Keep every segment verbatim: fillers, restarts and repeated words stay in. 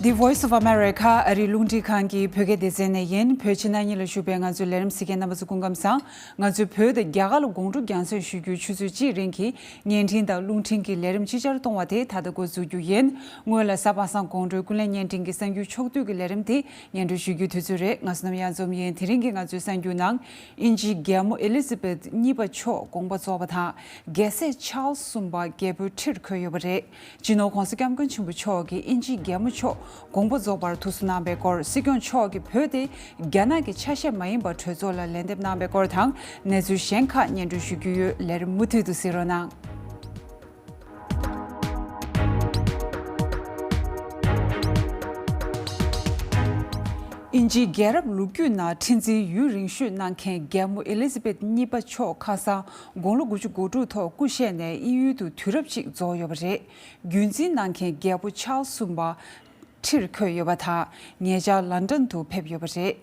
The Voice of America ཨ་རིའི་རླུང་འཕྲིན་ཁང་གི་བོད་སྐད་སྡེ་ཚན་ནས་ཡིན། བོད་ཕྱི་ནང་གཉིས་ལ་བཞུགས་པའི་ང་ཚོའི་ལས་རིམ་གཟིགས་མཁན་རྣམ་པ་ཚོ་སྐུ་ཁམས་བཟང་། ང་ཚོས་བོད་དང་རྒྱ་གར་ལ་དགོང་དྲོ་རྒྱང་སྲིང་ཞུ་རྒྱུའི་ཆུ་ཚོད་གཅིག་རིང་གི་བརྙན་འཕྲིན་དང་རླུང་འཕྲིན་གྱི་ལས་རིམ་ཅིག་ཅར་གཏོང་བ་དེ་ད་ལྟ་འགོ་འཛུགས་རྒྱུ་ཡིན། སྔོན་ལ་གཟའ་པ་སངས་དགོང་དྲོའི་ཀུན་གླེང་བརྙན་འཕྲིན་གྱི་གསར་འགྱུར་ཕྱོགས་བསྡུས་ཀྱི་ལས་རིམ་དེ་སྙན་སྒྲོན་ཞུ་རྒྱུའི་དུས་ཚོད་རེད། ང་ཚོ་ནམ་ཡང་འཛོམས་ཡིན། དེ་རིང་གི་ང་ཚོའི་གསར་འགྱུར་ནང་། དབྱིན་ཇིའི་རྒྱལ་མོ་ཨེ་ལི་ཛི་བེད་གཉིས་པ་མཆོག་དགོངས་པ་རྫོགས་པ་དང་། རྒྱལ་སྲས་ཆཱལ་སི་གསུམ་པ་རྒྱལ་པོའི་ཁྲིར་འཁོད་ཡོད་པ་རེད། སྤྱི་ནོར་༧གོང་ས་༧སྐྱབས་མགོན་ཆེན་པོ་མཆོག་གིས་དབྱིན་ཇིའི་རྒྱལ་མོ་མཆོག་དགོངས་པ་རྫོགས་པར་ཐུགས་གསོ་གནང་པའི་སྐོར། སྲིད་སྐྱོང་མཆོག་གིས་བོད་དེ་རྒྱ་ནག་གི་ཆ་ཤས་མ་ཡིན་པར་གྲོས་ཚོགས་ལ་ལན་འདེབས་གནང་པའི་སྐོར་དང་། གནས་ཚུལ་གཞན་ཁག་སྙན་སྒྲོན་ཞུ་རྒྱུ་ཡོད། ལས་རིམ་མུ་མཐུད་དུ་གཟིགས་རོགས་གནང་། དབྱིན་ཇིའི་རྒྱལ་རབས་ལོ་རྒྱུས་ནང་ཁྲི་འཛིན་ཡུན་རིང་ཤོས་གནང་མཁན་རྒྱལ་མོ་ཨེ་ལི་ཛི་བེད་གཉིས་པ་མཆོག་ཁ་སང་དགུང་ལོ་དགུ་བཅུ་གོ་དྲུག་ཐོག་སྐུ་གཤེགས་ནས་དབྱིན་ཡུལ་དུ་དུས་རབས་གཅིག་རྫོགས་ཡོད་པ་རེད། རྒྱུན་འཛིན་གནང་མཁན་རྒྱལ་པོ་ཆཱལ་སི་གསུམ་པ་ཁྲིར་འཁོད་ཡོད་པ་དང་། ཉེ་ཆར་ལན་ཀྲན་དུ་ཕེབས་ཡོད་པ་རེད།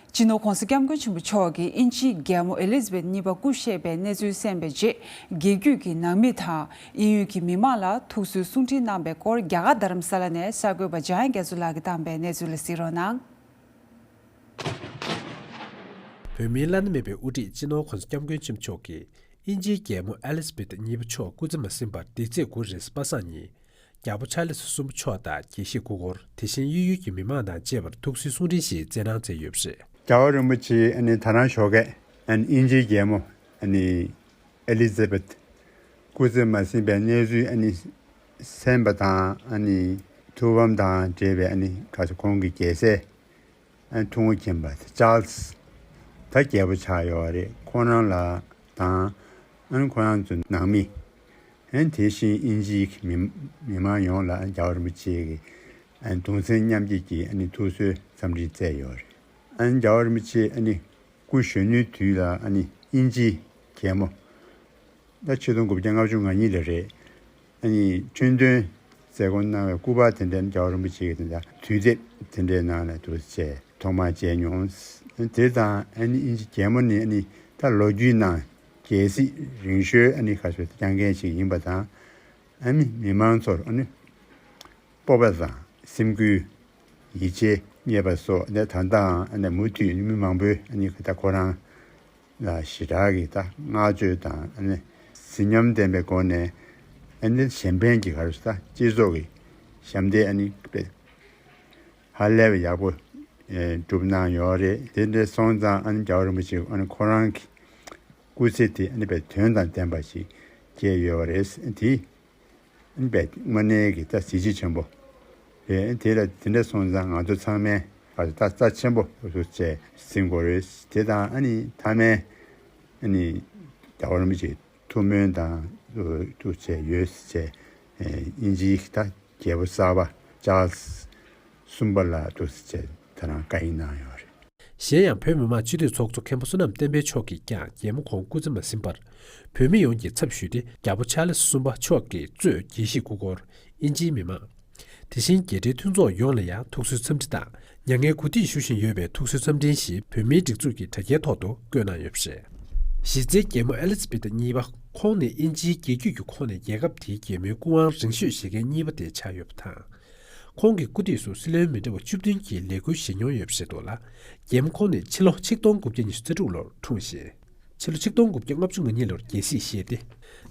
སྤྱི་ནོར་༧གོང་ས་༧སྐྱབས་མགོན་ཆེན་པོ་མཆོག་གིས་དབྱིན་ཇིའི་རྒྱལ་མོ་ཨེ་ལི་ཛི་བེད་གཉིས་པ་སྐུ་གཤེགས་པའི་གནས་ཚུལ་གསན་པའི་རྗེས། རྒྱལ་རྒྱུད་ཀྱི་ནང་མི་དང་དབྱིན་ཡུལ་གྱི་མི་མང་ལ་ཐུགས་གསོའི་གསུང་འཕྲིན་གནང་པའི་སྐོར། རྒྱ་གར་རྡ་རམ་ས་ལ་ནས་གསར་འགོད་པ་འཇམ་དབྱངས་རྒྱ་མཚོ་ལགས་ཀྱིས་བཏང་པའི་གནས་ཚུལ་ལ་གཟིགས་རོགས་གནང་། བོད་མིའི་བླ་ན་མེད་པའི་དབུ་ཁྲིད་སྤྱི་ནོར་༧གོང་ས་༧སྐྱབས་མགོན་ཆེན་པོ་མཆོག་གིས་དབྱིན་ཇིའི་རྒྱལ་མོ་ཨེ་ལི་ཛི་བེད་གཉིས་པ་མཆོག་སྐུ་ཚེ་མ་ཟིན་པར་འདི་ཚེས་དགུ་རེས་གཟའ་པ་སངས་ཉིན། རྒྱལ་པོ་ཆཱ་ལི་སི་གསུམ་པ་མཆོག་དང་དགེ་བཤེས་སྐུ་འཁོར། དེ་བཞིན་དབྱིན་ཡུལ་གྱི་མི་མང་དང་བཅས་པར་ཐུགས་གསོའི་གསུང་འཕྲིན་ཞིག་སྩལ་གནང་མཛད་ཡོད་པ་རེད། རྒྱལ་བ་རིན་པོ་ཆེ་ཨ་ནི་ད་རང་ཞོགས་ཀས་ཨ་ནི་དབྱིན་ཇིའི་རྒྱལ་མོ་ཨ་ནི་ཨེ་ལི་ཛི་བེད་སྐུ་ཚེ་མ་ཟིན་པའི་གནས་ཚུལ་ཨ་ནི་གསན་པ་དང་། ཨ་ནི་ཐུགས་ཕམ་དང་འབྲེལ་བའི་ཨ་ནི་ག་ཚོད་ཁོང་གི་རྒྱལ་སྲས་ཨ་ནི་ཐུང་ངུ་མཁྱེན་པ་ཆཱལ་སི་ད་རྒྱལ་པོ་ཆགས་ཡོད་རེད། ཁོང་རང་ལ་དང་ཨ་ནི་ཁོང་རང་ཚོ་ནང་མི། ཨན་དེ་བཞིན་དབྱིན་ཇིའི་མི་མི་མང་ཡོངས་ལ་རྒྱལ་བ་རིན་པོ་ཆེ་གི་ཨན་གདུང་སེམས་མཉམ་སྐྱེད་ཀྱི་ཨ་ནི་ཐུགས་གསོའི་འཚམས་འདྲི་བསྩལ་ཡོད་རེད། ཨན་རྒྱལ་བ་རིན་པོ་ཆེ་ཨ་ནི་སྐུ་གཞོན་ནུའི་དུས་ལ་ཨ་ནི་དབྱིན་ཇིའི་རྒྱལ་མོ་ད་ཆིག་སྟོང་དགུ་བརྒྱ་ལྔ་བཅུ་ང་གཉིས་ལ་རེད། ཨ་ནི་ཁྲི་འདོན་མཛད་སྒོ་གནང་བའི་སྐུ་པར་དེ་འདྲའི་རྒྱལ་བ་རིན་པོ་ཆེ་གི་དེ་འདྲ་དུས་དེབ་དེ་འདྲའི་ནང་ལ་འདུག་ཅེས་ཐོག་མར་མཇལ་མྱོང་། དེ་དང་ཨ་ནི་དབྱིན་ཇི་རྒྱལ་མོ་ནི་ཨ་ནི་ད་ལོ་རྒྱུས་ནང་རྒྱལ་སྲིད་རིང་ཤོས་ཨ་ནི་ཁ་ཤོས་བསྐྱངས་མཁན་ཞིག་ཡིན་པ་དང་། ཨ་ནི་མི་མང་ཚོར་ཨ་ནི་སྤོབས་པ་དང་སེམས་འགུལ། ཡིད་ཆེས་རྙེད་པ་སོགས་ནས་ད་ལྟའང་ཨ་ནི་མུ་མཐུད་མི་མང་པོས་ཨ་ནི་ད་ཁོ་རང་ལ་ཞེ་དྲག་གི་ད་བསྔགས་བརྗོད་དང་ཨ་ནི་གཟི་ཉམས་ལྡན་པའི་སྒོ་ནས་ཨ་ནི་གཞན་ཕན་གྱི་ག་རེ་ཟེར་ད་སྤྱི་ཚོགས་ཀྱི་ཞབས་འདེགས་ཨ་ནི་དཔེ་ཧ་ལས་པའི་ཡག་པོ་ཨེ་བསྒྲུབས་གནང་ཡོད་རེད། དེ་འདྲ་སོང་ཙང་ཨ་ནི་རྒྱལ་བ་རིན་པོ་ཆེ་ཨ་ནི་ཁོ་རང་གི་སྐུ་ཚེ་དེ་ཨ་ནི་དཔེ་དོན་དང་ལྡན་པ་ཞིག་སྐྱེལ་ཡོད་པ་རེད། དེ་ཨ་ནི་དཔེ་དངོས་གནས་ཀྱི་ད་གཟི་བརྗིད་ཆེན་པོ་རེད། དེ་ལ་དེ་འདྲ་སོང་ཙང་ང་ཚོ་ཚང་མས་ཕར་ད་རྩ་ཆེན་པོ་བྱས་ཟིན་དགོས་རེད། དེ་དང་ཨ་ནི་མཐའ་མའི་ཨ་ནི་རྒྱལ་བ་རིན་པོ་ཆེའི་ཐུགས་སྨོན་དང་ཐུགས་བྱས་ཡོད་ཅེས་དབྱིན་ཇིའི་ད་རྒྱལ་པོ་གསར་པ་ཅཱལ་སི་གསུམ་པ་ལ་ཐུགས་རྗེ་ཆེ་ད་རང་བཀའ་ཡིག་གནང་ཡོད་རེད། གཞན་ཡང་བོད་མི་མང་སྤྱི་འཐུས་ཚོགས་གཙོ་མཁན་པོ་བསོད་ནམས་བསྟན་འཕེལ་མཆོག་གིས་ཀྱང་རྒྱལ་མོ་ཁོང་སྐུ་ཚེ་མ་ཟིན་པར་བོད་མི་ཡོངས་ཀྱི་ཚབ་ཞུས་ཏེ་རྒྱལ་པོ་ཆཱལ་སི་གསུམ་པ་མཆོག་གིས་གཙོས་དགེ་བཤེས་སྐུ་འཁོར། དབྱིན་ཇིའི་མི་མང་། དེ་བཞིན་རྒྱལ་སྤྱིའི་མཐུན་ཚོགས་ཡོངས་ལ་ཡང་ཐུགས་གསོའི་འཚམས་འདྲི་དང་། མྱ་ངན་གུས་འདུད་ཞུ་བཞིན་ཡོད་པའི་ཐུགས་གསོའི་འཚམས་འཕྲིན་ཞིག་བོད་མིའི་སྒྲིག་འཛུགས་ཀྱི་དྲ་རྒྱའི་ཐོག་ཏུ་བཀོད་གནང་ཡོད་པ་རེད། གཞི་རྩའི་རྒྱལ་མོ་ཨེ་ལི་ཛི་བེ་ཐ་གཉིས་པ་ཁོང་ནི་དབྱིན་ཇིའི་རྒྱལ་རྒྱུད་ཀྱི་ཁོངས་ནས་རྒྱལ་ཁབ་དེའི་རྒྱལ་མོའི་སྐུ་དབང་རིང་ཤོས་བཞེས་མཁན་གཉིས་པ་དེ་ཆགས་ཡོད་པ་དང་། ཁོང་གི་སྐུ་དུས་སུ་སྲིད་བློན་མི་འདྲ་བ་བཅུ་བདུན་གྱིས་ལས་འཁུར་བཞེས་མྱོང་ཡོད་པ་རེད་འདུག་ལ། རྒྱལ་མོ་ཁོང་ནི་ཕྱི་ལོ་ཆིག་སྟོང་དགུ་བརྒྱ་ཉི་ཤུ་རྩ་དྲུག་ལོར་འཁྲུངས་ཤིང་། ཕྱི་ལོ་ཆིག་སྟོང་དགུ་བརྒྱ་ལྔ་བཅུ་ང་གཉིས་ལོར་རྒྱལ་སྲིད་བཞེས་ཏེ།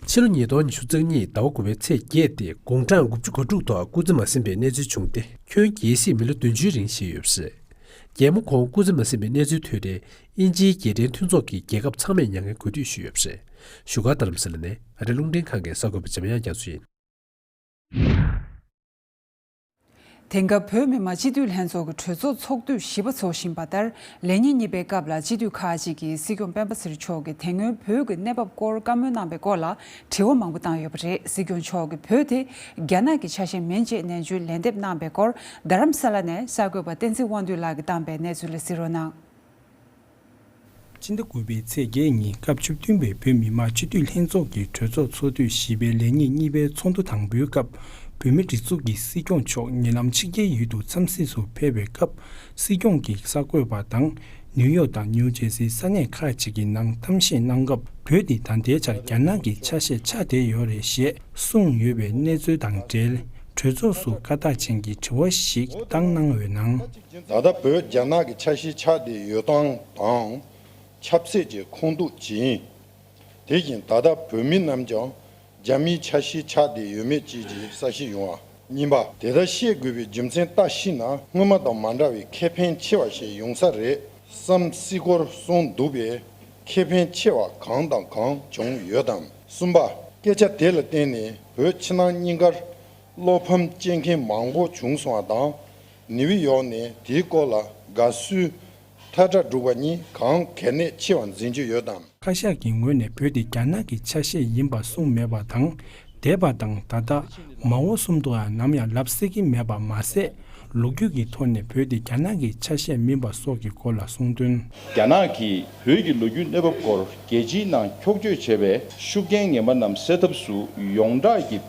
ཕྱི་ལོ་ཉིས་སྟོང་ཉི་ཤུ་རྩ་གཉིས་ཟླ་བ་དགུ་པའི་ཚེས་བརྒྱད་དེ་དགུང་གྲངས་དགུ་བཅུ་གོ་དྲུག་ཐོག་སྐུ་ཚེ་མ་ཟིན་པའི་གནས་ཚུལ་བྱུང་སྟེ། ཁྱོན་རྒྱལ་སྲིད་མི་ལོ་བདུན་ཅུའི་རིང་བཞེས་ཡོད་པ་རེད། རྒྱལ་མོ་ཁོང་སྐུ་ཚེ་མ་ཟིན་པའི་གནས་ཚུལ་ཐོས་ཏེ། དབྱིན་ཇིའི་རྒྱལ་ཕྲན་མཐུན་ཚོགས་ཀྱིས་རྒྱལ་ཁབ་ཚང་མས་མྱ་ངན་གུས་འདུད་ཞུས་ཡོད་པ་རེད། བཞུགས་སྒར་རྡ་རམ་ས་ལ་ནས་ཨ་རིའི་རླུང་འཕྲིན་ཁང་གི་གསར་འགོད་པ་འཇམ་དབྱངས་རྒྱ་མཚོ་ཡིན། དེང་སྐབས་བོད་མི་མང་སྤྱི་འཐུས་ལྷན་ཚོགས་ཀྱི་གྲོས་ཚོགས་ཚོགས་དུས་བཞི་པ་འཚོགས་བཞིན་པ་ལྟར། ལས་ཉིན་གཉིས་པའི་སྐབས་ལ་སྤྱི་འཐུས་ཁག་ཅིག་གིས་སྲིད་སྐྱོང་སྤེན་པ་ཚེ་རིང་མཆོག་གིས་དེ་སྔོན་བོད་ཀྱི་གནས་བབ་སྐོར་བཀའ་མོལ་གནང་པའི་སྐོར་ལ་དྲི་བ་མང་པོ་བཏང་ཡོད་པ་རེད། སྲིད་སྐྱོང་མཆོག་གིས་བོད་དེ་རྒྱ་ནག་གི་ཆ་ཤས་མིན་ཅེས་ནན་བརྗོད་ལན་འདེབས་གནང་པའི་སྐོར། རྡ་རམ་ས་ལ་ནས་གསར་འགོད་པ་བསྟན་འཛིན་དབང་འདུས་ལགས་ཀྱིས་བཏང་པའི་གནས་ཚུལ་ལ་གཟིགས་རོགས་གནང་། སྤྱི་ཟླ་དགུ་པའི་ཚེས་བརྒྱད་ཉིན་སྐབས་བཅུ་བདུན་པའི་བོད་མི་མང་སྤྱི་འཐུས་ལྷན་ཚོགས་ཀྱི་གྲོས་ཚོགས་ཚོགས་དུས་བཞི་པའི་ལས་ཉིན་གཉིས་པའི་ཚོགས་འདུ་དང་པོའི་སྐབས། བོད་མིའི་སྒྲིག་འཛུགས་ཀྱི་སྲིད་སྐྱོང་མཆོག་ཉེ་ལམ་ཆིབས་བསྒྱུར་ཡུལ་དུ་འཚམས་གཟིགས་སུ་ཕེབས་པའི་སྐབས། སྲིད་སྐྱོང་གིས་གསར་འགོད་པ་དང་། ནིའུ་ཡོག་དང་ནིའུ་ཇེ་སིའི་ས་གནས་ཁག་ཅིག་གི་ནང་གཏམ་བཤད་གནང་སྐབས། བོད་འདི་ད་ལྟའི་ཆར་རྒྱ་ནག་གི་ཆ་ཤས་ཆགས་བསྡད་ཡོད་རེད་ཞེས་གསུངས་ཡོད་པའི་གནས་ཚུལ་དང་འབྲེལ། གྲོས་ཚོགས་སུ་བཀའ་རྟགས་ཅན་གྱི་དྲི་བ་ཞིག་བཏང་གནང་བའི་ནང་། ད་ལྟ་བོད་རྒྱ་ནག་གི་ཆ་ཤས་ཆགས་བསྡད་ཡོད་སྟངས་དང་། ཆབ་སྲིད་ཀྱི་ཁུངས་གཏུགས་ཇི་ཡིན། དེ་བཞིན་ད་ལྟ་བོད་མི་རྣམས་ཀྱང་རྒྱ་མིའི་ཆ་ཤས་ཆགས་བསྡད་ཡོད་མེད་བཅས་ཀྱི་གསལ་བཤད་ཡོང་བ། གཉིས་པ། དེ་ལྟར་བཤད་དགོས་པའི་རྒྱུ་མཚན་ལྟ་ཞིག་ན། སྔོན་མ་དང་མ་འདྲ་བའི་ཁེ་ཕན་ཆེ་བ་ཞིག་ཡོང་ས་རེད་བསམ་སྲིད་སྐོར་གསུངས་འདུག་པས། ཁེ་ཕན་ཆེ་བ་གང་དང་གང་བྱུང་ཡོད་དམ། གསུམ་པ། སྐད་ཆ་དེ་ལ་བརྟེན་ནས་བོད་ཕྱི་ནང་གཉིས་ཀར་བློ་ཕམ་སྐྱེ་མཁན་མང་པོ་བྱུང་སོང་བ་དང་། ནིའུ་ཡོག་ནས་དེའི་སྐོར་ལ་དགའ་བསུའི་ཐལ་སྒྲ་སྒྲོག་པ་གཉིས་གང་གལ་གནད་ཆེ་བར་འཛིན་གྱི་ཡོད་དམ། བཀའ་ཤག་གི་ངོས་ནས་བོད་དེ་རྒྱ་ནག་གི་ཆ་ཤས་ཡིན་པ་གསུངས་མེད་པ་དང་། འདས་པ་དང་ད་ལྟ། མ་འོངས་གསུམ་དུའང་ནམ་ཡང་ལབ་སྲིད་ཀྱི་མེད་པ་མ་ཟད། ལོ་རྒྱུས་ཀྱི་ཐོག་ནས་བོད་དེ་རྒྱ་ནག་གི་ཆ་ཤས་མིན་པ་སོགས་ཀྱི་སྐོར་ལ་གསུངས་དོན། རྒྱ་ནག་གིས་བོད་ཀྱི་ལོ་རྒྱུས་གནས་བབ་སྐོར་རྒྱལ་སྤྱིའི་ནང་འཁྱོག་བརྗོད་བྱས་པའི་ཤུགས་རྐྱེན་ངན་པ་རྣམས་སེལ་ཐབས་སུ། ཡོངས་གྲགས་ཀྱི་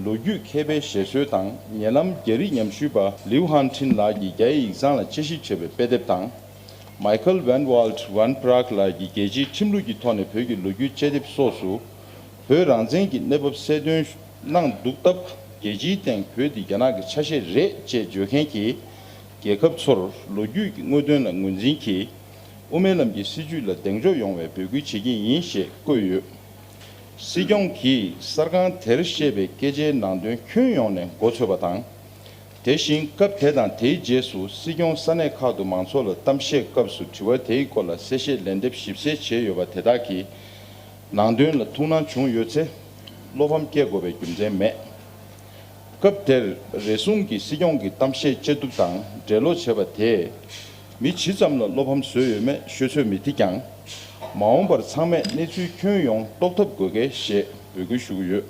ལོ་རྒྱུས་མཁས་པའི་ཞལ་སྲོལ་དང་ཉེ་ལམ་རྒྱ་རིགས་ཉམས་ཞིབ་པ་ལིའུ་ཧན་ཁྲིན་ལགས་ཀྱིས་རྒྱ་ཡིག་ཡིག་ཚང་ལ་དཔྱད་ཞིབ་བྱས་པའི་དཔེ་དེབ་དང་། མའི་ཁལ་ཝན་ཝལ་ཝན་པྲག་ལགས་ཀྱིས་རྒྱལ་སྤྱིའི་ཁྲིམས་ལུགས་ཀྱི་ཐོག་ནས་བོད་ཀྱི་ལོ་རྒྱུས་དཔྱད་དེབ་སོགས་སུ། བོད་རང་བཙན་གྱི་གནས་བབ་གསལ་སྟོན་གནང་འདུག་སྟབས། རྒྱལ་སྤྱིའི་སྟེང་བོད་འདི་རྒྱ་ནག་གི་ཆ་ཤས་རེད་ཅེས་བརྗོད་མཁན་གྱི་རྒྱལ་ཁབ་ཚོར་ལོ་རྒྱུས་ཀྱི་དངོས་དོན་ལ་ངོས་འཛིན་གྱིས། དབུ་མའི་ལམ་གྱི་སྲིད་བྱུས་ལ་གདེང་འཇོག་ཡོང་བའི་འབོད་སྐུལ་བྱེད་ཀྱི་ཡིན་ཞེས་བཀོད་ཡོད། སྲིད་སྐྱོང་གིས་གསར་ཁང་དེར་བཤད་པའི་སྐད་ཆའི་ནང་དོན་ཁྱོན་ཡོངས་ནས་མགོ་ཚོས་པ་དང་། དེ་བཞིན་སྐབས་དེ་དང་དེའི་རྗེས་སུ་སྲིད་སྐྱོང་ས་གནས་ཁག་ཏུ་མང་ཚོགས་ལ་གཏམ་བཤད་སྐབས་སུ་དྲི་བ་དེའི་སྐོར་ལ་གསལ་བཤད་ལན་འདེབས་ཞིབ་གསལ་བྱས་ཡོད་པ་དེ་དག་གི་ནང་དོན་ལ་ཐུགས་སྣང་བྱུང་ཡོད་ཚེ། བློ་ཕམ་སྐྱེ་དགོས་པའི་རྒྱུ་མཚན་མེད། སྐབས་དེར་རེ་ཟུང་གིས་སྲིད་སྐྱོང་གི་གཏམ་བཤད་བཅད་གཏུབ་དང་འགྲེལ་ལོག་བྱས་པ་དེས། མི་ཇི་ཙམ་ལ་བློ་ཕམ་བཟོས་ཡོད་མེད་ཤོད་ཚོད་མི་ཐིག་ཀྱང་། མ་འོངས་པར་ཚང་མས་གནས་ཚུལ་ཁྱོན་ཡོངས་རྟོགས་ཐབས་དགོས་གལ་ཞེས་འབོད་སྐུལ་ཞུ་གི་ཡོད།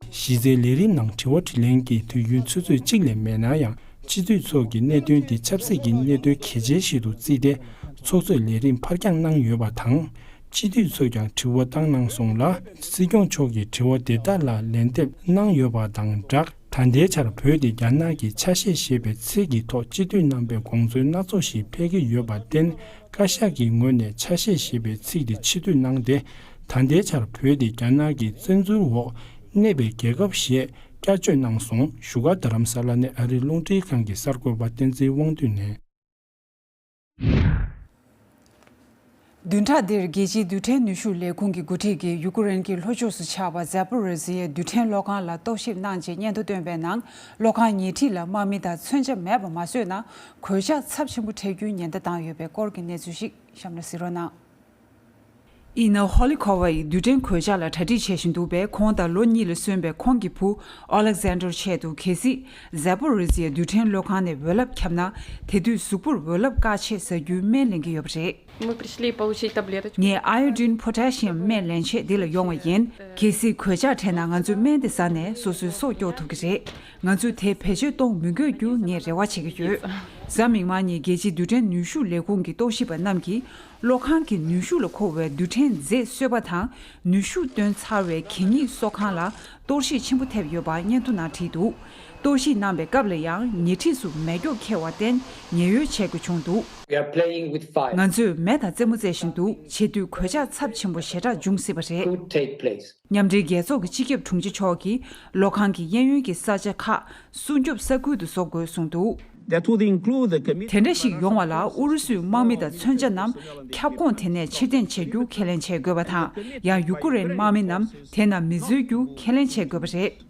གཞི་རྩའི་ལས་རིམ་ནང་དྲི་བ་དྲིས་ལན་གྱི་དུས་ཡུན་ཆུ་ཚོད་གཅིག་ལས་མེད་ན་ཡང་། སྤྱི་འཐུས་ཚོ་གིས་གནད་དོན་འདི་ཆབ་སྲིད་ཀྱི་གནད་དོན་གལ་ཆེ་ཞིག་ཏུ་བརྩིས་ཏེ། ཚོགས་གཙོས་ལས་རིམ་ཕར་འགྱངས་གནང་ཡོད་པ་དང་། སྤྱི་འཐུས་ཚོས་ཀྱང་དྲི་བ་བཏང་གནང་སོང་ལ། སྲིད་སྐྱོང་མཆོག་གིས་དྲི་བ་དེ་དག་ལ་ལན་འདེབས་གནང་ཡོད་པ་དང་སྦྲགས། ད་ལྟའི་ཆར་བོད་དེ་རྒྱ་ནག་གི་ཆ་ཤས་ཞེས་པའི་ཚིག་གི་ཐོག་སྤྱི་འཐུས་རྣམ་པས་དགོངས་ཚུལ་སྣ་ཚོགས་ཤིག་འཕེལ་གྱི་ཡོད་པར་བརྟེན། བཀའ་ཤག་གི་ངོས་ནས་ཆ་ཤས་ཞེས་པའི་ཚིག་དེ་ཕྱིར་བསྡུ་གནང་སྟེ། ད་ལྟའི་ཆར་བོད་དེ་རྒྱ་ནག་གི་བཙན་འཛུལ་འོག་གནས་པའི་རྒྱལ་ཁབ་ཞེས་བསྐྱར་བཅོས་གནང་སོང་། བཞུགས་སྒར་རྡ་རམ་ས་ལ་ནས་ཨ་རིའི་རླུང་འཕྲིན་ཁང་གི་གསར་འགོད་པ་བསྟན་འཛིན་དབང་འདུས་ནས། བདུན་ཕྲག་འདིར་རྒྱལ་སྤྱིའི་རྡུལ་ཕྲན་ནུས་ཤུགས་ལས་ཁུངས་ཀྱི་འགོ་ཁྲིད་ཀྱིས་ཡུ་ཀེ་རེན་གྱི་ལྷོ་ཕྱོགས་སུ་ཆགས་པ་ཛ་པོ་རི་ཟི་ཡའི་རྡུལ་ཕྲན་གློག་ཁང་ལ་རྟོག་ཞིབ་གནང་རྗེས་སྙན་ཐོ་བཏོན་པའི་ནང་། གློག་ཁང་ཉེ་འཁྲིས་ལ་དམག་མི་དང་མཚོན་ཆ་མེད་པ་མ་བཟོས་ན། གོད་ཆག་ཚབས་ཆེན་པོ་འཕྲད་རྒྱུའི་ཉེན་བརྡ་བཏང་ཡོད་པའི་སྐོར་གྱི་གནས་ཚུལ་ཞིག་གཤམ་ལ་གཟིགས་རོགས་གནང་། ཨི་ན་ཧོ་ལི་ཁོ་ཝ་ཡིས་རྡུལ་ཕྲན་གོད་ཆག་ལ་གྲ་སྒྲིག་བྱེད་བཞིན་འདུག་པས། ཁོང་དང་ལོ་གཉིས་ལ་སོན་པའི་ཁོང་གི་བུ་ཨོ་ལེག་ཟན་ཌར་ཆེད་དུ་གལ་སྲིད་ཛ་པོ་རི་ཟི་ཡའི་རྡུལ་ཕྲན་གློག་ཁང་ནས་འོད་རླབས་ཁྱབ་ན། དེ་དུས་གཟུགས་པོར་འོད་རླབས་བཀག་ཆེད་ཟ་རྒྱུའི་སྨན་ལེན་གྱི་ཡོད་པ་རེད། Мы пришли получить таблеточку. ངས་ཨ་ཡོ་ཌིན་ཕོ་ཊ་ཤི་ཡམ་སྨན་ལེན་ཆེད་འདི་ལ་ཡོང་བ་ཡིན། གལ་སྲིད་གོད་ཆག་འཕྲད་ན་ང་ཚོས་སྨན་དེ་ཟ་ནས་སོ་སོའི་སྲོག་སྐྱོབ་ཐུབ་ཀྱི་རེད། ང་ཚོས་དེ་བེད་སྤྱོད་གཏོང་མི་དགོས་རྒྱུ་ངས་རེ་བ་བྱེད་ཀྱི་ཡོད། གཟའ་མིག་དམར་ཉིན་རྒྱལ་སྤྱིའི་རྡུལ་ཕྲན་ནུས་ཤུགས་ལས་ཁུངས་ཀྱི་རྟོག་ཞིབ་པ་རྣམས་ཀྱིས། གློག་ཁང་གི་ནུས་ཤུགས་ལ་མཁོ་བའི་རྡུལ་ཕྲན་རྫས་གསོད་པ་དང་། ནུས་ཤུགས་བཏོན་ཚར་བའི་གད་སྙིགས་གསོག་ཁང་ལ་གཏོར་བཤིག་ཆེན་པོ་ཐེབས་ཡོད་པ་སྙན་ཐོ་ནང་བྲིས་འདུག་གཏོར་བཤིག་གནང་པའི་སྐབས་ལ་ཡང་ཉེ་འཁྲིས་སུ་མེ་སྒྱོགས་འཁྱེར་བར་བརྟེན་ཉེན་གཡོལ་བྱེད་དགོས་བྱུང་འདུག We are playing with fire. ང་ཚོས་མེ་དང་རྩེད་མོ་རྩེ་བཞིན་འདུག་བྱེད་དུས་གོད་ཆག་ཚབས་ཆེན་པོ་ཞེ་དྲག་འབྱུང་སྲིད་པ་རེད། Could take place. མཉམ་འབྲེལ་རྒྱལ་ཚོགས་ཀྱི་སྤྱི་ཁྱབ་དྲུང་ཆེ་མཆོག་གིས་གློག་ཁང་གི་གཡས་གཡོན་གྱི་ས་ཆ་ཁག་སྲུང་སྐྱོབ་ས་ཁུལ་དུ་བཟོ་དགོས་གསུངས་འདུག That would include the commitment དེ་འདྲ་ཞིག་ཡོང་བ་ལ་ཨུ་རུ་སུའི་དམག་མི་དང་མཚོན་ཆ་རྣམས་ཁྱབ་ཁོངས་དེ་ནས་ཕྱིར་འཐེན་བྱེད་རྒྱུ་ཁས་ལེན་བྱེད་དགོས་པ་དང་། ཡང་ཡུ་ཀེ་རེན་དམག་མི་རྣམས་དེ་ན་མི་འཛུལ་རྒྱུ་ཁས་ལེན་བྱེད་དགོས་པ་རེད།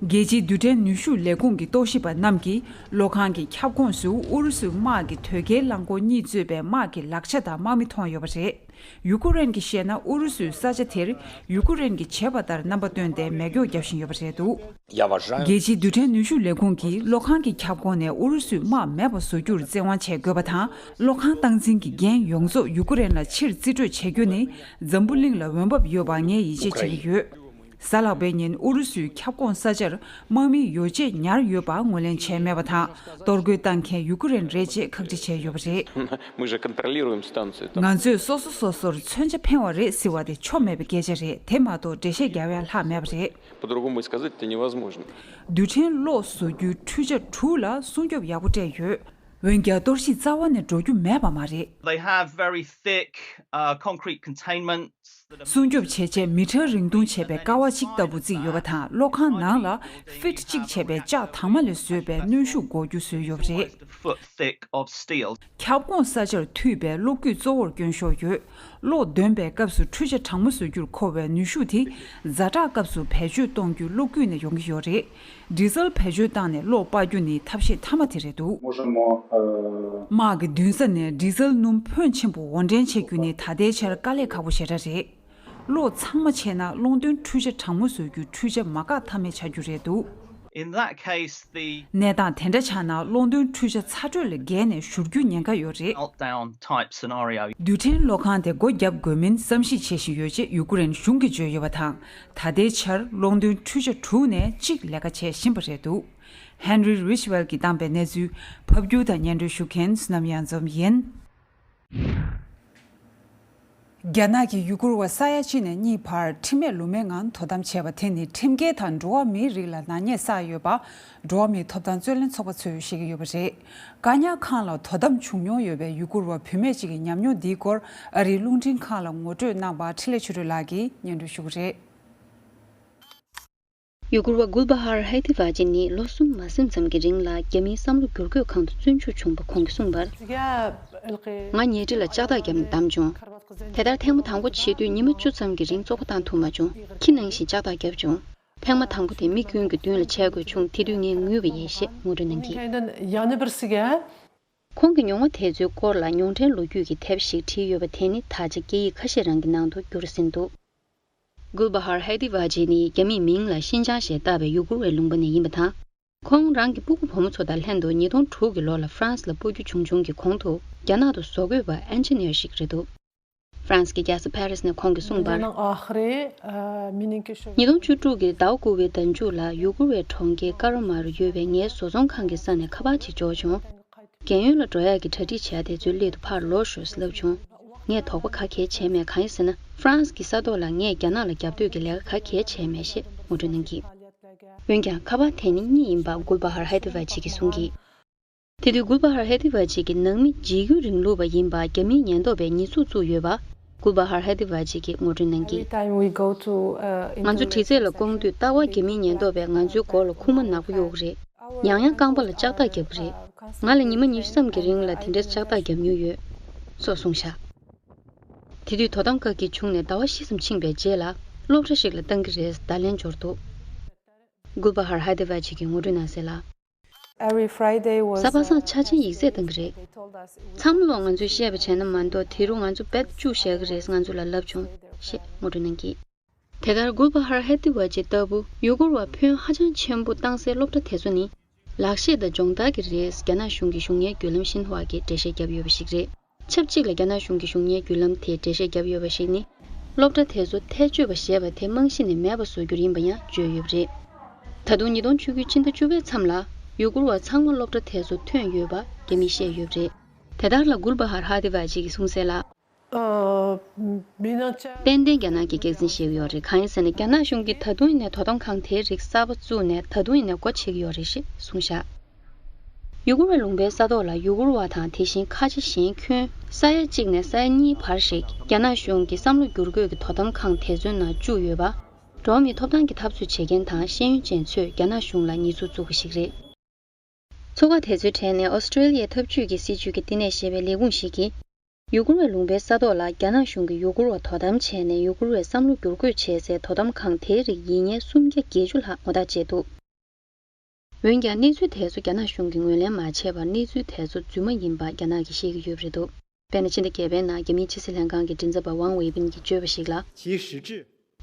རྒྱལ་སྤྱིའི་རྡུལ་ཕྲན་ནུས་ཤུགས་ལས་ཁུངས་ཀྱི་རྟོག་ཞིབ་པ་རྣམས་ཀྱིས་གློག་ཁང་གི་ཁྱབ་ཁོངས་སུ་ཨུ་རུ་སུའི་དམག་གི་དོས་སྐྱེལ་རླངས་འཁོར་གཉིས་གཙོས་པའི་དམག་གི་ལག་ཆ་དང་དམག་མི་མཐོང་ཡོད་པ་རེད། ཡུ་ཀེ་རེན་གྱིས་བཤད་ན་ཨུ་རུ་སུའི་ས་ཆ་དེར་ཡུ་ཀེ་རེན་གྱིས་བྱས་པ་ལྟར་རྣམ་པ་སྟོན་ཏེ་མེ་སྒྱོགས་བརྒྱབ་བཞིན་ཡོད་པ་རེད་འདུག་རྒྱལ་སྤྱིའི་རྡུལ་ཕྲན་ནུས་ཤུགས་ལས་ཁུངས་ཀྱིས་གློག་ཁང་གི་ཁྱབ་ཁོངས་ནས་ཨུ་རུ་སུའི་དམག་མེད་པ་བཟོ་རྒྱུར་བཙན་དབང་བྱེད་དགོས་པ་དང་། གློག་ཁང་སྟངས་འཛིན་གྱི་འགན་ཡོངས་རྫོགས་ཡུ་ཀེ་རེན་ལ་ཕྱིར་རྩིས་སྤྲོད་བྱེད་རྒྱུ་ནི་འཛམ་བུ་གླིང་ལ་འོས་འབབ་ཡོད་པ་ངས་ཡིད་ཆེས་བྱེད་ཀྱི་ཡོད། གཟའ་ལྷག་པའི་ཉིན་ཨུ་རུ་སུའི་ཁྱབ་ཁོངས་ས་ཆར་དམག་མིའི་ཡོ་བྱད་ཉར་ཡོད་པ་ངོས་ལེན་བྱས་མེད་པ་དང་། གཏོར་རྒོལ་བཏང་མཁན་ཡུ་ཀེ་རེན་རེད་ཅེས་ཁག་དཀྲི་བྱས་ཡོད་པ་རེད། Мы же контролируем станцию там. ང་ཚོས་སོ་སོ་སོ་སོར་མཚོན་ཆ་འཕེན་བ་རེད་ཟེར་བ་དེ་ཆོ་མེད་པའི་སྐད་ཆ་རེད། དེ་མ་གཏོགས་འགྲེལ་བཤད་རྒྱག་ཡ་ལྷག་མེད་པ་རེད། По-другому и сказать это невозможно. རྡུལ་ཕྲན་གློག་བཟོ་རྒྱུའི་འཕྲུལ་ཆ་དྲུག་ལ་སྲུང་སྐྱོབ་ཡག་པོ་སྤྲད་ཡོད། འོན་ཀྱང་གཏོར་བཤིག་རྩ་བ་ནས་འགྲོ་རྒྱུ་མེད་པ་མ་རེད། They have very thick uh, concrete containments that have སྲུང་སྐྱོབ་བྱས་རྗེས་མི་ཊར་རིང་ཐུང་བྱས་པའི་ཀ་བ་གཅིག་ལྟ་བུ་བརྩིགས་ཡོད་པ་དང་གློག་ཁང་ནང་ལ་ཕིཊ་གཅིག་བྱས་པའི་ལྕགས་དྭངས་མ་ལས་བཟོས་པའི་གནོན་ཤུགས་འགོག་རྒྱུ་བཟོས་ཡོད་པ་རེད། a foot thick of steel. ཁྱབ་ཁོངས་ས་ཆར་མཐུད་པའི་གློག་སྐུད་གཙོ་བོར་སྐྱོན་ཤོར་ཡོད། གློག་འདོན་པའི་སྐབས་སུ་འཕྲུལ་ཆ་གྲང་མོ་བཟོ་རྒྱུར་མཁོ་བའི་ནུས་ཤུགས་དེ་ཛ་དྲག་སྐབས་སུ་བེད་སྤྱོད་གཏོང་རྒྱུའི་གློག་སྐུད་ནས་ཡོང་གི་ཡོད་རེད། ཌི་ཟལ་བེད་སྤྱོད་བཏང་ནས་གློག་སྤར་རྒྱུ་ནི་ཐབས་ཤེས་མཐའ་མ་དེ་རེད་འདུག་དམག་གི་མདུན་ས་ནས་ཌི་ཟལ་སྣུམ་ཕོན་ཆེན་པོ་དབོར་འདྲེན་བྱེད་རྒྱུ་ནི་ད་ལྟའི་ཆར་དཀའ་ལས་ཁག་པོ་ཞེ་དྲག་རེད། གློག་ཚང་མ་ཆད་ན་གློག་འདོན་འཕྲུལ་ཆ་གྲང་མོ་བཟོ་རྒྱུའི་འཕྲུལ་ཆ་མ་བཀག་ཐབས་མེད་ཆགས་རྒྱུ་རེད་འདུག In that case, the གནས་སྟངས་དེ་འདྲ་ཆགས་ན་གློག་འདོན་འཕྲུལ་ཆ་ཚ་དྲོད་ལས་བརྒལ་ནས་བཞུར་རྒྱུའི་ཉེན་ཁ་ཡོད་རེད། meltdown type scenario. རྡུལ་ཕྲན་གློག་ཁང་དེ་སྒོ་བརྒྱབ་དགོས་མིན་བསམ་གཞིག་བྱེད་བཞིན་ཡོད་ཅེས་ཡུ་ཀེ་རེན་གཞུང་གིས་བརྗོད་ཡོད་པ་དང་། ད་ལྟའི་ཆར་གློག་འདོན་འཕྲུལ་ཆ་དྲུག་ནས་གཅིག་ལས་ཀ་བྱེད་བཞིན་པ་རེད་འདུག Henry Ridgwell གྱིས་བཏང་པའི་གནས་ཚུལ་ཕབ་སྒྱུར་དང་སྙན་སྒྲོན་ཞུ་མཁན་བསོད་ནམས་གཡང་འཛོམས་ཡིན། རྒྱ་ནག་གིས་ཡུ་གུར་བ་ས་ཡ་གཅིག་ནས་གཉིས་བར་ཁྲིམས་མེད་ལུགས་མེད་ངང་དོ་དམ་བྱས་པ་དེ་ནི་ཁྲིམས་འགལ་དང་འགྲོ་བ་མིའི་རིགས་ལ་ནག་ཉེས་བསགས་ཡོད་པ། འགྲོ་བ་མིའི་ཐོབ་ཐང་རྩོད་ལེན་ཚོགས་པ་ཚོས་བཤད་ཀྱི་ཡོད་པ་རེད། བཀག་ཉར་ཁང་ལ་དོ་དམ་བྱུང་མྱོང་ཡོད་པའི་ཡུ་གུར་བ་བུད་མེད་ཅིག་གི་ཉམས་མྱོང་འདིའི་སྐོར་ཨ་རིའི་རླུང་འཕྲིན་ཁང་ལ་ངོ་སྤྲོད་གནང་བ་འཕྲིན་ལས་ཆོས་སྒྲོན་ལགས་ཀྱིས་སྙན་སྒྲོན་ཞུ་གི་རེད། ཡུ་གུར་བ་གུལ་བྷ་ཧར་ཧེ་ཏི་བྷ་ཇི་ནི་ལོ་གསུམ་མ་ཟིན་ཙམ་གྱི་རིང་ལ་རྒྱ་མིའི་བསམ་བློ་བསྒྱུར་བཀོད་ཁང་དུ་བཙོན་འཇུག་བྱུང་བར་ཁོང་གིས་གསུངས་པར། ང་ཉལ་ཁྲི་ལ་ལྕགས་ཐག་བརྒྱབ་ནས་བསྡམས་བྱུང་། དེ་ལྟར་ཐེངས་མ་དང་པོ་བྱེད་དུས་ཉི་མ་བཅུ་ཙམ་གྱི་རིང་བཙོག་པ་བཏང་ཐུབ་མ་བྱུང་། ཁྱི་ནང་བཞིན་ལྕགས་ཐག་བརྒྱབ་བྱུང་། ཐེངས་མ་དང་པོ་དེ་མི་ཀུན་གྱི་མདུན་ལ་བྱས་དགོས་བྱུང་། དེ་དུས་ངས་ངུས་པ་ཡིན་ཞེས་ངོ་སྤྲོད་གནང་གིས། ཁོང་གི་མྱོང་བ་དེ་ཚོའི་སྐོར་ལ་མྱོང་འཕྲིན་ལོ་རྒྱུས་ཀྱི་དེབ་ཞིག་བྲིས་ཡོད་པ་དེ་ནི་ད་ཆ་སྐད་ཡིག་ཁ་ཤས་རང་གི་ནང་དུ་བསྒྱུར་ཟིན་འདུག་གུལ་བྷ་ཧར་ཧེ་ཏི་བྷ་ཇི་ནི་རྒྱ་མིས་མིང་ལ་ཤིན་ཅང་ཞེས་བཏགས་པའི་ཡུ་གུར་བའི་ལུང་པ་ནས་ཡིན་པ་དང་། ཁོང་རང་གི་སྤུ་གུ་བུ་མོ་ཚོ་དང་ལྷན་དུ་ཉིས་སྟོང་དྲུག་གི་ལོ་ལ་ཧྥ་རན་སི་ལ་སྤོ་རྒྱུ་བྱུང་བྱུང་གི་གོང་དུ་རྒྱ་ནག་ཏུ་བཟོ་བཀོད་པ་ཨན་ཇི་ནི་ཡར་ཞིག་རེད་འདུག་ཧྥ་རན་སི་གི་རྒྱལ་ས་ཕ་རི་སི་ནས་ཁོང་གིས་གསུངས་པར། ཉིས་སྟོང་བཅུ་དྲུག་གི་ཟླ་བ་དགུ་པའི་ཟླ་མཇུག་ལ་ཡུ་གུར་བའི་གྲོང་ཁྱེར་ཀ་རོ་མ་རུ་ཡོད་པའི་ངའི་བཟོ་ཚོང་ཁང་གི་ས་ནས་ཁ་པར་ཅིག་འབྱོར་བྱུང་། རྒན་ཡོལ་ལ་འགྲོ་ཡག་གི་གྲ་སྒྲིག་བྱས་དེ་ཚོའི་སླད་དུ་ཕར་ལོག་ཤོག་ཟེར་ལབ་བྱུང་། ངས་དོགས་པ་ག་གེ་བྱས་མེད། གང་ཡིན་ཟེར་ན། ཧྥ་རན་སི་གི་ས་ཐོག་ལ་ངས་རྒྱ་ནག་ལ་རྒྱབ་གཏོད་ཀྱི་ལས་ཀ་ག་གེ་བྱས་མེད་ཞེས་ངོ་སྤྲོད་གནང་གིས། འོན་ཀྱང་ཁ་པར་དེ་ནི་རྙེད་ཡིན་པ་གུལ་བྷ་ཧར་ཧེ་ཏི་བྷ་ཇི་གིས་གསུངས་གིས། དེ་དུས་གུལ་བྷ་ཧར་ཧེ་ཏི་བྷ་ཇི་གི་ནང་མི་འཇིགས་སྐུལ་རིང་ལུགས་པ་ཡིན་པ་རྒྱ་མིའི་ཉེན་རྟོག་པས་ཉེས་འཛུགས་བཙུགས་ཡོད་པ་གུལ་བྷ་ཧར་ཧེ་ཏི་བྷ་ཇི་གིས་ངོ་སྤྲོད་གནང་གིས། ང་ཚོ་དྲི་རྩད་ལ་བསྐུང་དུས་ལྟ་བ་རྒྱ་མིའི་ཉེན་རྟོག་པས་ང་ཚོའི་མགོ་ལ་ཁུག་མ་ནག་པོ་གཡོག་གི་རེད། ཡང་ཡང་རྐང་པ་ལ་ལྕགས་ཐག་བརྒྱབ་ཀྱི་རེད། ང་ལ་ཉི་མ་ཉི་ཤུ་ཙམ་གྱི་རིང་ལ་དེ་འདྲའི་ལྕགས་ཐག་བརྒྱབ་མྱོང་ཡོད། སོགས་གསུངས་བཞག་དེ་དུས་དོ་དམ་བཀག་སྐྱིལ་བྱུང་ནས་ཟླ་བ་བཞི་ཙམ་ཕྱིན་པའི་རྗེས་ལ་སློབ་གྲྭ་ཞིག་ལ་བཏང་གི་རེད། བརྡ་ལན་འབྱོར་འདུག་གུལ་བྷ་ཧར་ཧེ་ཏི་བྷ་ཇི་གིས་ངོ་སྤྲོད་གནང་གསལ་ལ། གཟའ་པ་སངས་ཆ་ཆེན་ཡིག་ཚད་བཏང་གི་རེད། ཚང་མ་ལོག་ང་ཚོས་བཤད་པ་བྱས་ན་མ་གཏོགས་དེ་རུ་ང་ཚོ་བེད་བཅུག་བཞག་གི་རེད། ང་ཚོ་ལ་ལབ་བྱུང་ཞེས་ངོ་སྤྲོད་གནང་གིས། དེ་ལྟར་གུལ་བྷ་ཧར་ཧེ་ཏི་བྷ་ཇི་ལྟ་བུ་ཡུ་གུར་བ་ཕོན་ཧ་ཅང་ཆེན་པོ་བཏང་སའི་སློབ་གྲྭ་དེ་ཚོ་ནི། ལག་ཤེས་དང་སྦྱོང་བརྡར་གྱི་རེས་རྒྱ་ནག་གཞུང་གི་གཞུང་གཉེར་བརྒྱུད་ལམ་ཤིན་ཧྭ་གིས་འགྲེལ་བཤད་བརྒྱབ་ཡོད་པ་ཞིག་རེད། ཆབས་ཅིག་ལ་རྒྱ་ནག་གཞུང་གི་གཞུང་གཉེར་བརྒྱུད་ལམ་དེས་འགྲེལ་བཤད་བརྒྱབ་ཡོད་པ་ཞིག་ནི། སློབ་གྲྭ་དེ་ཚོ་ཐལ་སྤྱོད་པ་ཞེས་པ་དེ་རྨང་གཞི་ནས་མེད་པ་བཟོ་རྒྱུ་ཡིན་པ་ཡང་བརྗོད་ཡོད་པ་རེད། ད་དུང་ཉིས་སྟོང་བཅུ་དགུ་ཕྱི་ཟླ་བཅུ་པའི་མཚམས་ལ་ཡུ་གུར་བ་ཚང་མ་སློབ་གྲྭ་དེ་ཚོ་ཐོན་ཡོད་པ་རྒྱ་མིས་བཤད་ཡོད་པ་རེད། དེ་ལྟར་ལ་གུལ་བྷ་ཧར་ཧ་ཏི་བྷ་ཇི་གིས་གསུངས་གསལ་ལ། ཏན་ཏན་རྒྱ་ནག་གིས་སྐྱག་རྫུན་བཤད་ཀྱི་ཡོད་རེད། གང་ཡིན་ཟེར་ན་རྒྱ་ནག་གཞུང་གིས་ད་དུང་ཡིན་ནའི་དོ་དམ་ཁང་དེའི་རིགས་གསར་པ་བཙུགས་ནས་ད་དུང་ཡིན་ནའི་སྒོ་ཕྱེ་གི་ཡོད་རེད་ཞེས་གསུངས་བཞག་ཡུ་གུར་བའི་ལུང་པའི་ས་ཐོག་ལ་ཡུ་གུར་བ་དང་དེ་བཞིན་ཁ་ཆེ་གཞན་ཁྱོན་ས་ཡ་གཅིག་ནས་ས་ཡ་གཉིས་བར་ཞིག་རྒྱ་ནག་གཞུང་གི་བསམ་བློ་བསྒྱུར་བཀོད་ཀྱི་དོ་དམ་ཁང་དེ་ཚོའི་ནང་བཅུག་ཡོད་པ། འགྲོ་བ་མིའི་ཐོབ་ཐང་གི་འཐབ་རྩོད་བྱེད་མཁན་དང་ཤེས་ཡོན་ཅན་ཚོས་རྒྱ་ནག་གཞུང་ལ་ཉེས་འཛུགས་བཙུགས་པ་ཞིག་རེད། ཚོགས་ཁག་དེ་ཚོའི་གྲས་ནས་ཨོ་སི་ཀྲེ་ལི་ཡའི་འཐབ་ཇུས་ཀྱི་སྲིད་ཇུས་ཀྱི་བསྟི་གནས་ཞེས་པའི་ལས་ཁུངས་ཤིག་གིས། ཡུ་གུར་བའི་ལུང་པའི་ས་ཐོག་ལ་རྒྱ་ནག་གཞུང་གིས་ཡུ་གུར་བ་དོ་དམ་བྱས་ནས་ཡུ་གུར་བའི་བསམ་བློ་བསྒྱུར་བཀོད་བྱས་སའི་དོ་དམ་ཁང་དེའི་རིགས་ཡིན་ཉེན་སུམ་བརྒྱ་བརྒྱད་ཅུ་ལྷག་ངོ་རྟགས་བཅད་འདུག་འོན་ཀྱང་གནས་ཚུལ་དེ་ཚོ་རྒྱ་ནག་གཞུང་གིས་ངོས་ལེན་མ་བྱས་པར་གནས་ཚུལ་དེ་ཚོ་རྫུན་མ་ཡིན་པ་རྒྱ་ནག་གིས་བཤད་ཀྱི་ཡོད་པ་རེད་འདུག་དཔེར་ན་ཕྱི་ཟླ་བརྒྱད་པའི་ནང་རྒྱ་མིའི་ཕྱི་སྲིད་ལྷན་ཁང་གི་མགྲིན་ཚབ་པ་ཝང་ཝེ་པིན་གྱིས་བརྗོད་པ་ཞིག་ལ།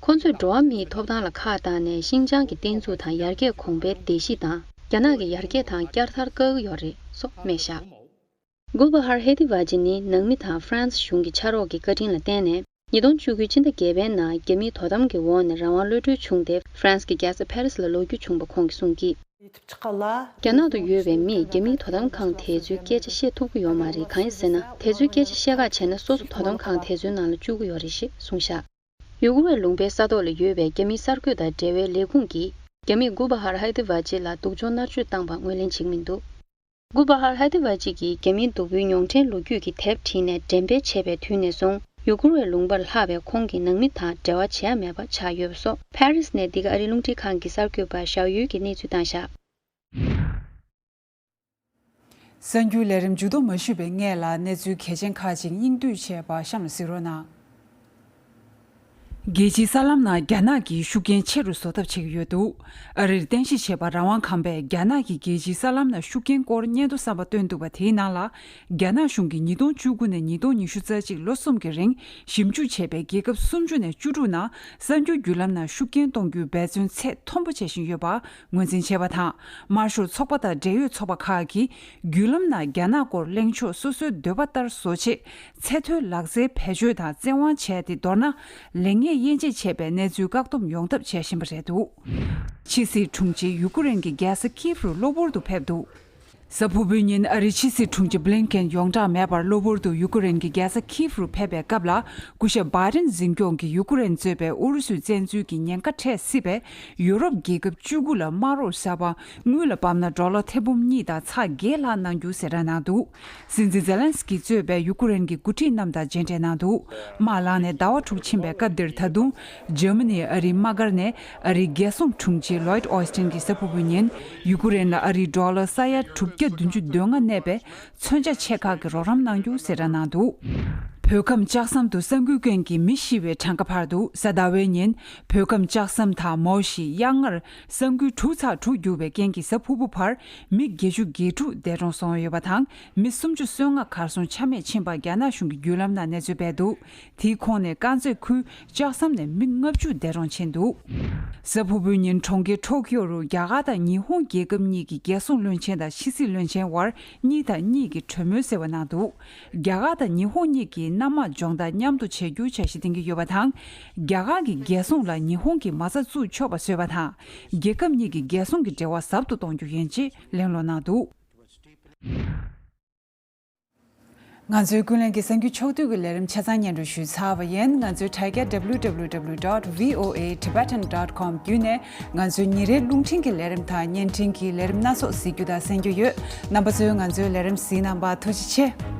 ཁོ་ཚོས་འགྲོ་བ་མིའི་ཐོབ་ཐང་ལ་ཁག་བཏང་ནས་ཤིན་ཅང་གི་བསྟན་འཛུགས་དང་ཡར་རྒྱས་གོང་འཕེལ་བརྡལ་བཤིག་དང་རྒྱ་ནག་གི་ཡར་རྒྱས་དང་བསྐྱར་དར་བཀག་གི་ཡོད་རེད་སོགས་སྨྲས་བཞག་གུལ་བྷ་ཧར་ཧེ་ཏི་བྷ་ཇི་ནི་ནང་མི་དང་ཧྥ་རན་སི་གཞུང་གི་ཕྱག་རོགས་ཀྱི་བཀའ་དྲིན་ལ་བརྟེན་ནས་ཉིས་སྟོང་བཅུ་དགུའི་ཕྱི་ཟླ་བརྒྱད་པའི་ནང་རྒྱ་མིའི་དོ་དམ་གྱི་འོག་ནས་རང་དབང་གློད་གྲོལ་བྱུང་སྟེ་ཧྥ་རན་སི་གི་རྒྱལ་ས་ཕ་རི་སི་ལ་ལོག་རྒྱུ་བྱུང་བ་ཁོང་གིས་གསུངས་ཀྱིས། རྒྱ་ནག་ཏུ་ཡོད་པའི་མིས་རྒྱ་མིའི་དོ་དམ་ཁང་དེ་ཚོའི་སྐད་ཆ་བཤད་ཐུབ་ཀྱི་ཡོད་མ་རེད། གང་ཡིན་ཟེར་ན་དེ་ཚོའི་སྐད་ཆ་བཤད་ཁག་བྱས་ན་སོ་སོ་དོ་དམ་ཁང་དེ་ཚོའི་ནང་ལ་བཅུག་གི་ཡོད་རེད་ཞེས་གསུངས་བཞག་ཡུ་གུར་བའི་ལུང་པའི་ས་ཐོག་ལ་ཡོད་པའི་རྒྱ་མིའི་གསར་འགོད་དང་འབྲེལ་བའི་ལས་ཁུངས་ཀྱིས་རྒྱ་མིས་གུལ་བྷ་ཧར་ཧེ་ཏི་བྷ་ཇི་ལ་སྡུག་སྦྱོང་མནར་གཅོད་བཏང་པ་ངོས་ལེན་བྱེད་ཀྱི་མི་འདུག་གུ་བ་ཧར་ཧ་དི་བ་ཅི་གིས་རྒྱ་མིའི་སྡུག་པོའི་མྱོང་ཁྲན་ལོ་རྒྱུས་ཀྱི་དེབ་བྲིས་ནས་འགྲེམས་སྤེལ་བྱས་པའི་དུས་ནས་བཟུང་། ཡུ་གུར་བའི་ལུང་པར་ལྷག་པའི་ཁོང་གི་ནང་མི་དང་འབྲེལ་བ་བྱེད་ཡ་མེད་པ་ཆགས་ཡོད་པ་སོགས། ཕ་རི་སི་ནས་འདི་ག་ཨ་རིའི་རླུང་འཕྲིན་ཁང་གི་གསར་འགོད་པ་ཞའོ་ཡུས་ཀྱིས་གནས་ཚུལ་བཏང་བཞག། གསར་འགྱུར་ལས་རིམ་མཇུག་བསྡོམས་མ་ཞུས་པའི་སྔོན་ལ་གནས་ཚུལ་གལ་ཆེན་ཁག་ཅིག་སྙིང་བསྡུས་བྱས་པ་གཤམ་ལ་གཟིགས་རོགས་གནང་། རྒྱལ་སྤྱིའི་གསར་ལམ་ནང་རྒྱ་ནག་གིས་ཤུགས་རྐྱེན་ཆེ་རུ་བཟོ་ཐབས་བྱེད་ཀྱི་ཡོད་འདུག། ཨ་རིར་རྟེན་གཞི་བྱས་པ་རང་དབང་ཁང་པས་རྒྱ་ནག་གིས་རྒྱལ་སྤྱིའི་གསར་ལམ་ནང་ཤུགས་རྐྱེན་སྐོར་སྙན་ཐོ་གསར་པ་བཏོན་འདུག་པ། དེའི་ནང་ལ། རྒྱ་ནག་གཞུང་གིས་ཉིས་སྟོང་བཅུ་དགུ་ནས་ཉིས་སྟོང་ཉི་ཤུ་རྩ་གཅིག་ལོ་གསུམ་གྱི་རིང་ཞིབ་འཇུག་བྱས་པའི་རྒྱལ་ཁབ་སུམ་ཅུ་ནས་བཅུ་དྲུག་ནང་གསར་འགྱུར་བརྒྱུད་ལམ་ནང་ཤུགས་རྐྱེན་གཏོང་རྒྱུའི་འབད་བརྩོན་ཚད་མཐོན་པོ་བྱེད་བཞིན་ཡོད་པ་ངོས་འཛིན་བྱས་པ་དང་། དམར་ཤོག་ཚོགས་པ་དང་འབྲེལ་ཡོད་ཚོགས་པ་ཁག་གིས་བརྒྱུད་ལམ་ནང་རྒྱ་ནག་སྐོར་གླེང་ཕྱོགས་སོ་སོའི་འདོད་པ་ལྟར་བཟོ་ཆེད་ཚད་མཐོའི་ལག་རྩལ་བེད་སྤྱོད་དང་བཙན་དབང་བྱས་ཏེ། མདོར་ན། ལེགས་ཉེས་དབྱེ་འབྱེད་བྱས་པའི་གནས་ཚུལ་བཀག་སྡོམ་ཡོང་ཐབས་བྱེད་བཞིན་པ་རེད་འདུག། ཕྱི་སྲིད་དྲུང་ཆེ་ཡུ་ཀེ་རེན་གྱི་རྒྱལ་ས་ཁིབ་རུ་གློ་བུར་དུ་ཕེབས་འདུག། གཟའ་ཕུར་བུའི་ཉིན་ཨ་རིའི་ཕྱི་སྲིད་དྲུང་ཆེ་བྷི་ལིན་ཀེན་ཡོངས་གྲགས་མེད་པར་གློ་བུར་དུ་ཡུ་ཀེ་རེན་གྱི་རྒྱལ་ས་ཁིབ་རུ་ཕེབས་པའི་སྐབས་ལ། སྐུ་ཞབས་བྷའི་ཌེན་འཛིན་སྐྱོང་གིས་ཡུ་ཀེ་རེན་གཙོས་པའི་ཨུ་རུ་སུའི་བཙན་འཛུལ་གྱི་ཉེན་ཁ་འཕྲད་སྲིད་པའི་ཡུ་རོབ་རྒྱལ་ཁབ་བཅུ་དགུ་ལ་དམའ་རོགས་གསར་པ་དངུལ་ལ་བབས་ན་ཌོ་ལར་ཐེར་འབུམ་གཉིས་དང་ཚེག་བརྒྱད་ལྷག་གནང་རྒྱུ་གསལ་བསྒྲགས་གནང་འདུག། སྲིད་འཛིན་ཛེ་ལན་སི་ཀི་གཙོས་པའི་ཡུ་ཀེ་རེན་གྱི་འགོ་ཁྲིད་རྣམས་དང་མཇལ་འཕྲད་གནང་འདུག། དམག་ལངས་ནས་ཟླ་བ་དྲུག་ཕྱིན་པའི་སྐབས་འདིར་ད་དུང་འཇར་མ་ནིའི་ཨ་རིའི་དམག་སྒར་ནས་ཨ་རིའི་རྒྱལ་སྲུང་དྲུང་ཆེ་ལོའིད་ཨོ་སི་ཊིན་གྱིས་གཟའ་ཕུར་བུའི་ཉིན་ཡུ་ཀེ་རེན་ལ་ཨ་རིའི་ཌོ་ལར་ས་ཡ་དྲུག་བརྒྱ་བདུན་ཅུ་དོན་ལྔ་གནས་པའི་མཚོན་ཆ་ཆེ་ཁག་གི་རོགས་རམ་གནང་རྒྱུ་གསལ་བསྒྲགས་གནང་འདུག། བོད་ཁམས་ལྕགས་ཟམ་དུ་ས་འགུལ་ཀུན་གྱིས་མི་ཤི་བའི་གྲངས་ཀ་འཕར་འདུག། གཟའ་ཟླ་བའི་ཉིན་བོད་ཁམས་ལྕགས་ཟམ་དང་མའོ་ཤི་གཡག་རྔར་ས་འགུལ་དྲུག་ཚེག་དྲུག་གྱུར་བའི་རྐྱེན་གྱིས་གཟའ་ཕུར་བུ་བར་མི་བརྒྱད་ཅུ་གྱ་དྲུག་འདས་གྲོངས་སོང་ཡོད་པ་དང་། མི་སུམ་ཅུ་སོ་ལྔ་གར་སོང་ཆ་མེད་ཕྱིན་པ་རྒྱ་ནག་གཞུང་གི་བརྒྱུད་ལམ་ནང་གནས་ཚུལ་སྤེལ་འདུག། དེའི་ཁོངས་ནས་དཀར་མཛེས་ཁུལ་ལྕགས་ཟམ་ནས་མི་ལྔ་བཅུ་འདས་གྲོངས་ཕྱིན་འདུག། གཟའ་ཕུར་བུའི་ཉིན་གྲོང་ཁྱེར་ཊོ་ཀིའོ་རུ་རྒྱ་གར་དང་ཉི་ཧོང་རྒྱལ་ཁབ་གཉིས་ཀྱི་རྒྱལ་སྲུང་བློན་ཆེན་དང་ཕྱི་སྲིད་བློན་ཆེན་དབར་གཉིས་དང་གཉིས་ཀྱིས་གྲོས་མོལ་ཟེར་བ་གནང་འདུག། རྒྱ་གར་དང་ཉི་ཧོང་གཉིས་ཀྱིས་གནམ་དམག་སྦྱོང་བརྡར་མཉམ་དུ་བྱེད་རྒྱུའི་འཆར་གཞི་འདིང་གི་ཡོད་པ་དང་། རྒྱ་གར་གྱི་རྒྱལ་སྲུང་ལ་ཉི་ཧོང་གིས་མ་རྩ་བཙུགས་ཆོག་པ་བཟོས་པ་དང་། རྒྱལ་ཁབ་གཉིས་ཀྱི་རྒྱལ་སྲུང་གི་འབྲེལ་བ་ཟབ་ཏུ་གཏོང་རྒྱུ་ཡིན་ཅེས་གླེང་སློང་གནང་འདུག། ང་ཚོའི་ཀུན་གླེང་གི་གསར་འགྱུར་ཕྱོགས་བསྡུས་ཀྱི་ལས་རིམ་ཆ་ཚང་སྙན་སྒྲོན་ཞུས་ཚར་བ་ཡིན། ང་ཚོའི་དྲ་རྒྱ་W W W dot V O A Tibetan dot com བརྒྱུད་ནས་ང་ཚོའི་ཉིན་རེའི་རླུང་འཕྲིན་གྱི་ལས་རིམ་དང་བརྙན་འཕྲིན་གྱི་ལས་རིམ་སྣ་ཚོགས་གཟིགས་རྒྱུ་དང་གསན་རྒྱུ་ཡོད། རྣམ་པ་ཚོས་ང་ཚོའི་ལས་རིམ་གཟིགས་གནང་བར་ཐུགས་རྗེ་ཆེ།